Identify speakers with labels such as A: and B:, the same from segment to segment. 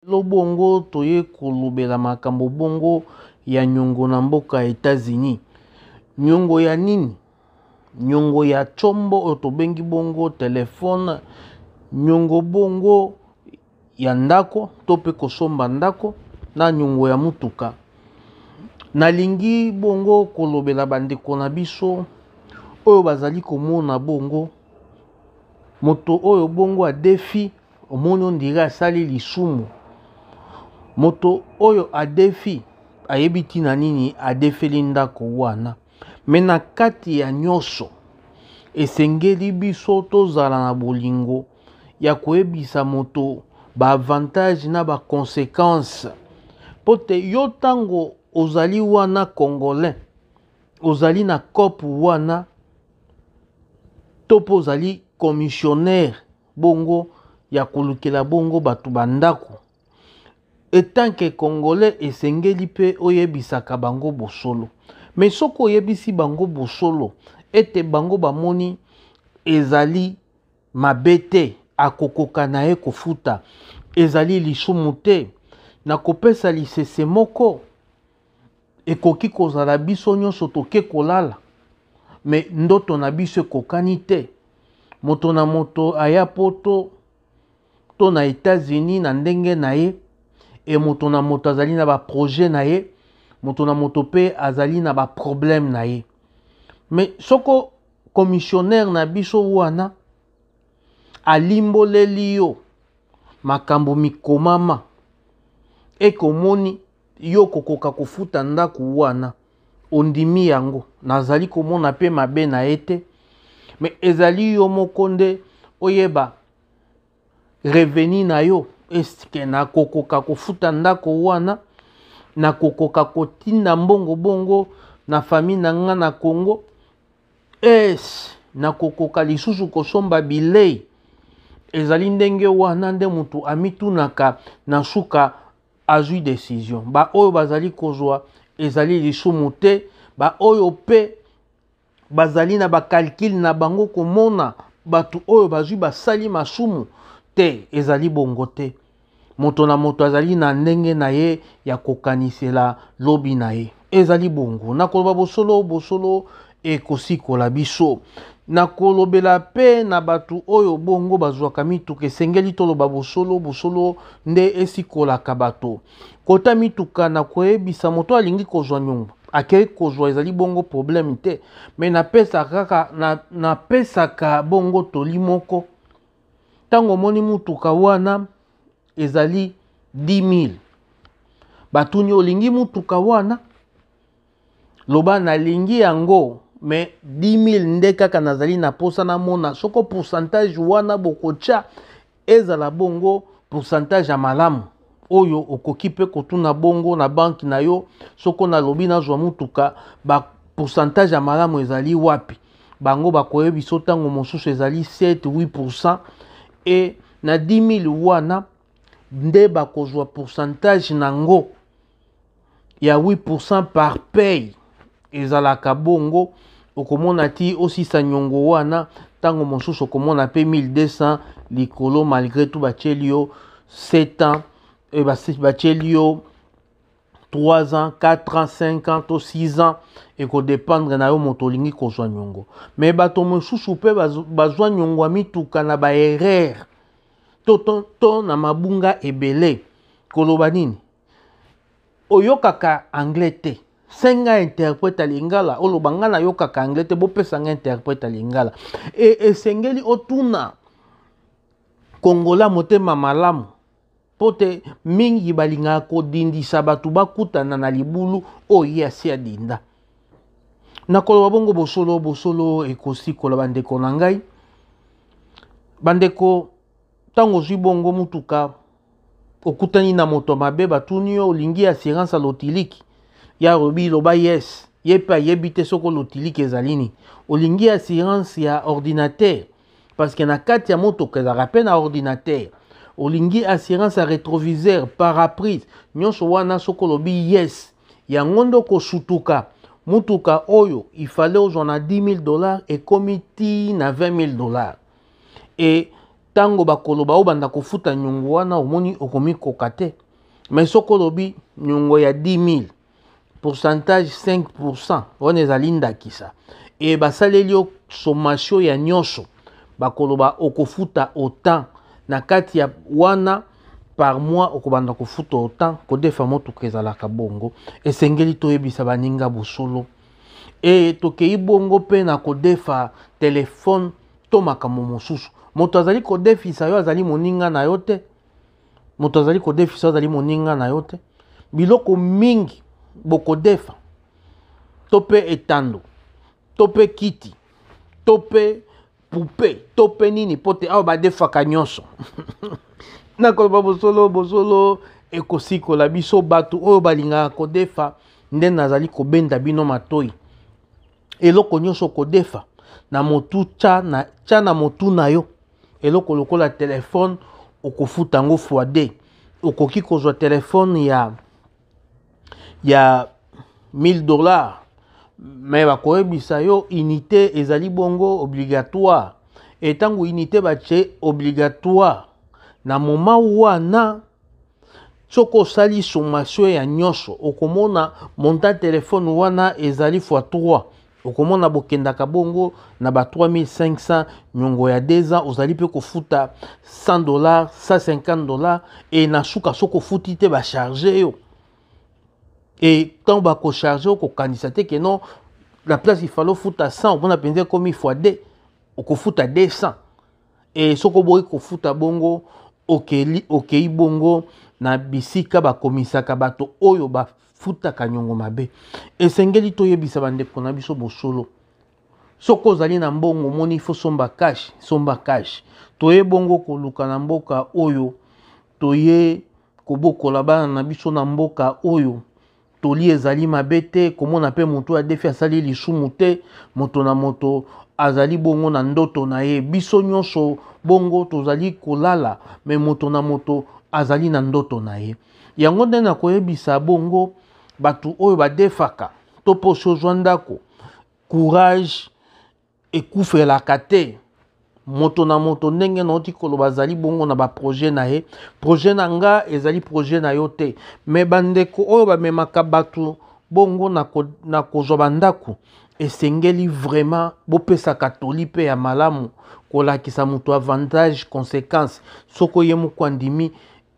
A: Lelo bongo toye kolobela makambo bongo ya nyongo na mboka Etats-Unis. Nyongo ya nini? Nyongo ya chombo oyo tobengi bongo telefone, nyongo bongo ya ndako to mpe kosomba ndako na nyongo ya motuka. Nalingi bongo kolobela bandeko na biso oyo bazali komona bongo moto oyo bongo adefi omoni ondire asali lisumu. Moto oyo adefi ayebi ntina nini adefeli ndako wana. Me na kati ya nyonso esengeli biso tozala na bolingo ya koyebisa moto baavantage na baconsequence, mpo te yo ntango ozali wana congolais, ozali na cope wana to mpo ozali commissionnaire bongo ya kolukela bongo bato bandako, etant que congolais esengeli mpe oyebisaka bango bosolo. Me soki oyebisi bango bosolo ete bango bamoni ezali mabe te, akokoka na ye kofuta, ezali lisumu te. Nakopesa lisese moko, ekoki kozala biso nyonso toke kolala, me ndoto na biso ekokani te. Moto na moto aya poto to na Etats-Unis na ndenge na ye, e moto na moto azali na baprojet na ye, moto na moto mpe azali na baproblème na ye. Me soko commissionnaire na biso wana alimboleli yo makambo mikomama, ekomoni yo kokoka kofuta ndako wana, ondimi yango, nazali komona mpe mabe na ye te, me ezali yo moko nde oyeba revenu na yo, eske nakokoka kofuta ndako wana, nakokoka kotinda mbongo bongo na famille na nga na Congo, es nakokoka lisusu kosomba bilei. Ezali ndenge wana nde moto amitunaka na suka azwi decision. Baoyo bazali kozwa ezali lisumu te, baoyo mpe bazali na bakalkile na bango komona bato oyo bazwi basali masumu te, ezali bongo te. Moto na moto azali na ndenge na ye ya kokanisela lobi na ye. Ezali bongo. Nakoloba bosolo, bosolo ekosikola biso. Nakolobela mpe na bato oyo bongo bazwaka mituka, esengeli toloba bosolo, bosolo nde esikolaka bato. Kota mituka, nakoyebisa moto alingi kozwa nyongo akei kozwa, ezali bongo problème te, me napesaka kaka na, napesaka bongo toli moko. Ntango omoni motuka wana ezali 10 000, batuni olingi motuka wana, loba nalingi yango, me 10 000 nde kaka nazali na posa namona soko pourcentage wana bokotya ezala bongo pourcentage ya malamu oyo okoki mpe kotuna bongo na banki na yo. Soko nalobi nazwa motuka, ba pourcentage ya malamu ezali wapi? Bango bakoyebi biso ntango mosusu ezali 7 8%, e na 10 000 wana nde bakozwa pourcentage nango ya 8% par paye. Ezalaka bongo, okomona ti osisa nyongo wana, ntango mosusu okomona mpe 1200 likolo, malgré tout batieli yo 7 ans, batieli yo 3 ans, 4 ans, 5 ans to 6 ans, ekodépendre na yo moto olingi kozwa nyongo. Me bato mosusu mpe bazwa nyongo ya mituka na baerreur to na mabunga ebele. Koloba nini? Oyokaka anglais te, senga interprète ya lingala. Oloba nga nayokaka anglais te, bopesa nga interprète ya lingala. E esengeli otuna kongola motema malamu, mpo te mingi balingaka kodindisa bato bakutana na libulu oyo ye asi adinda. Nakoloba bongo bosolo, bosolo ekosikola bandeko na ngai. Bandeko, ntango ozwi bongo motuka, okutani na moto mabe, batuni yo olingi assurance ya lotiliki, ya alobi loba yes, ye mpe ayebi te soko lotiliki ezali nini. Olingi assurance ya ordinateur, parce que na kati ya motuka ezalaka mpe na ordinateur. Olingi assurance ya rétroviseur, paraprise, nyonso wana soki olobi yes, yango nde okosutuka motuka oyo ifale ozwa na 10 000 dollars ekomi ti na 20 000 dollars. E Ntango bakoloba obanda kofuta nyongo wana, omoni okomikoka te. Mais soki olobi nyongo ya 10 000, pourcentage 5%, wana ezali ndakisa, e basaleli yo sommation ya nyonso, bakoloba okofuta autant na kati ya wana par mois, okobanda kofuta autant. Kodefa motuka ezalaka bongo. Esengeli toyebisa baninga bosolo. E tokei bongo mpe na kodefa telefone to makambo mosusu. Moto azali kodefisa yo azali moninga na yo te. Moto azali kodefisa yo azali moninga na yo te. Biloko mingi bokodefa, to mpe etando, to mpe kiti, to mpe poupée, to mpe nini, mpo te awa badefaka nyonso. Nakoloba bosolo, bosolo ekosikola biso. Bato oyo balingaka kodefa nde nazali kobenda bino matoi. Eloko nyonso kodefa na motu, tya na motu na yo, eloko lokola telefone, okofuta yango fois deux. Okoki kozwa telefone ya 1000 $, mais bakoyebisa yo unité ezali bongo obligatoire. E ntango unité batie obligatoire na moment wana, soki osali sommation ya nyonso, okomona montant telefone wana ezali fois 3. Okomona bokendaka bongo na ba 3500. Nyongo ya 2 ans, ozali mpe kofuta 100 $, 150 $. E na suka, soki ofuti te, bacharge yo. E ntango bakocharge, okokanisa te ke non, la place il fallait ofuta 100, omona mpenza ekomi fois 2, okofuta 200. E soki oboyi kofuta bongo, okei bongo na bisika bakomisaka bato oyo bafutaka nyongo mabe. Esengeli toyebisa bandeko na biso bosolo. Soki ozali na mbongo, omoni faut somba cash, somba cash. Toye bongo koluka na mboka oyo, toye kobokola bana na biso na mboka oyo. Toli ezali mabe te komona mpe moto adefi asali lisumu te. Moto na moto azali bongo na ndoto na ye. Biso nyonso bongo tozali kolala, mais moto na moto azali na ndoto na ye. Yango nde nakoyebisa bongo bato oyo badefaka to mpo osi ozwa ndako, courage, ekufelaka te. Moto na moto, ndenge nauti koloba, azali bongo na baprojet na ye. Projet na nga ezali projet na yo te. Mais bandeko oyo bamemaka bato bongo na kozwa bandako, esengeli vraiment bopesaka toli mpe ya malamu, kolakisa moto avantage, conséquence. Soki ye moko andimi,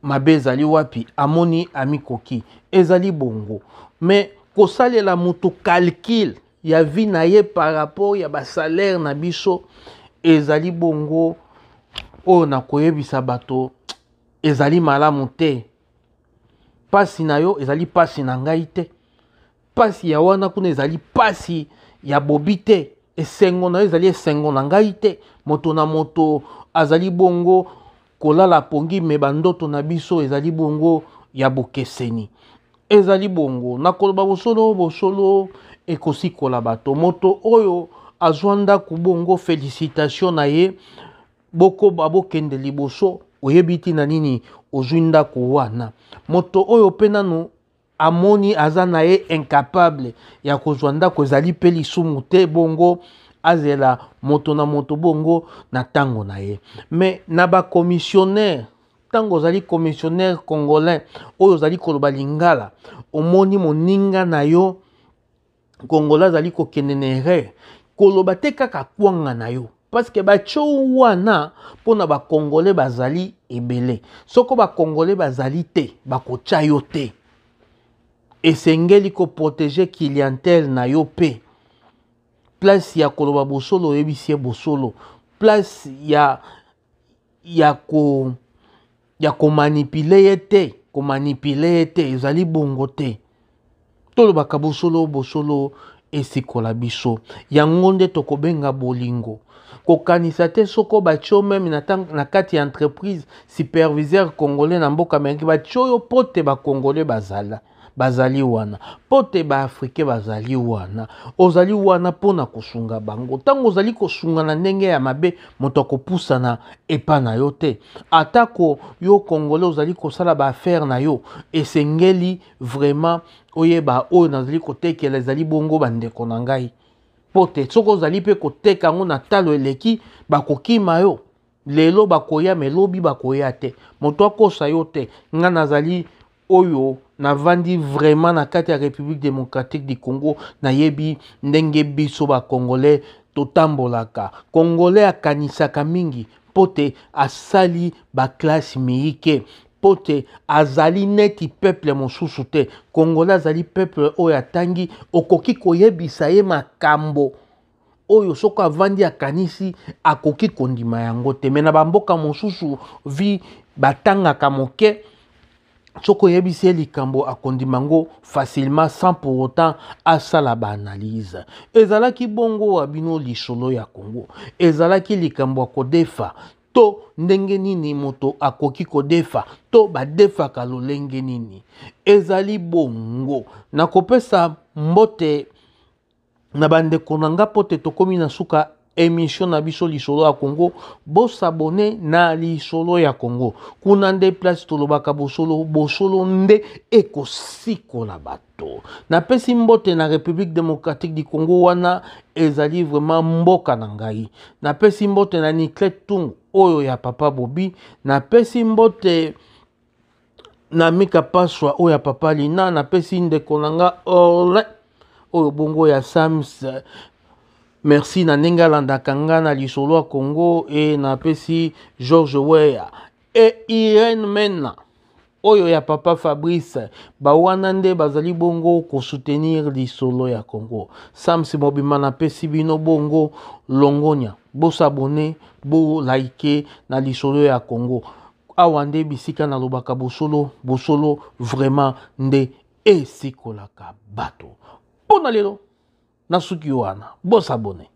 A: mabe ezali wapi? Amoni amikoki, ezali bongo. Mais kosalela moto calcul ya vie na ye par rapport ya basalaire na biso, ezali bongo oyo nakoyebisa bato, ezali malamu te. Pasi na yo ezali pasi na ngai te. Pasi ya wana kuna ezali pasi ya bobi te. Esengo na yo ezali esengo na ngai te. Moto na moto azali bongo kolala pongi, mais bandoto na biso ezali bongo ya bokeseni. Ezali bongo nakoloba bosolo, bosolo ekosikola bato. Moto oyo azwa ndako bongo, félicitation na ye, bokoba, bokende liboso. Oyebi ntina nini ozwi ndako wana. Moto oyo mpe nanu amoni aza na ye incapable ya kozwa ndako, ezali mpe lisumu te. Bongo azela, moto na moto bongo na ntango na ye. Mais na bacommissionnaire, ntango ozali commissionnaire congolais oyo ozali koloba lingala, omoni moninga na yo congolais azali kokende na erreur, koloba te kaka kwanga na yo, parce que batio wana mpona bacongolais bazali ebele. Soko bacongolais bazali te, bakotya yo te. Esengeli koprotéger clientèle na yo mpe place ya koloba bosolo, oyebisi ye bosolo. Place ya komanipuler ye te, komanipuler ye te, ezali bongo te. Tolobaka bosolo, bosolo esikola biso. Yango nde tokobenga bolingo. Kokanisa te soko batie yo même na kati ya entreprise superviseur congolais na mboka Amerike, batie oyo mpo te bacongolais bazala, bazali wana mpo te baafricain bazali wana. Ozali wana mpona kosunga bango. Ntango ozali kosunga na ndenge ya mabe, moto akopusana epa na yo te. Atako yo congolais ozali kosala baaffaire na yo, esengeli vraiment oyeba oyo nazali kotekela ezali bongo bandeko na ngai, mpo te soki ozali mpe koteka yango na talo eleki, bakokima yo. Lelo bakoya me lobi bakoya te. Moto akosa yo te. Nga nazali oyo navandi vraiment na kati ya République démocratique du Congo, nayebi ndenge biso ba Congolais totambolaka. Congolais akanisaka mingi mpo te asali ba classe miyike, mpo te azali neti peuple mosusu te. Congolais azali peuple oyo atangi, okoki koyebisa ye makambo oyo soko avandi akanisi akoki kondima yango te. Me na bamboka mosusu vi batangaka moke, soki oyebisi ye likambo akondima yango facilement sans pour autant asala baanalyse. Ezalaki bongo wa bino lisolo ya Congo, ezalaki likambo ya kodefa to ndenge nini moto akoki kodefa to badefaka lolenge nini. Ezali bongo nakopesa mbote na bandeko na nga mpo te tokomi na suka émission na biso lisolo ya Congo. Bosabone na lisolo ya Congo, kuna nde place tolobaka bosolo, bosolo nde ekosikola bato. Napesi mbote na République démocratique du Congo, wana ezali vraiment mboka na ngai. Napesi mbote na Niclette Tungu oyo ya papa Bobi. Napesi mbote na Mika Paswa oyo ya papa Lina. Napesi ndeko na nga Orlin oyo bongo ya Sams, merci na ndenge alandaka nga na lisolo ya Congo. E napesi George Weah e Irene Mena oyo ya papa Fabrice, bawana nde bazali bongo kosoutenir lisolo ya Congo. Sams mobimba napesi bino bongo longonya, bosabone, bolike na lisolo ya Congo. Awa nde bisika nalobaka bosolo, bosolo vraiment nde esikolaka bato. Mpo na lelo nasuki wana, bosabone.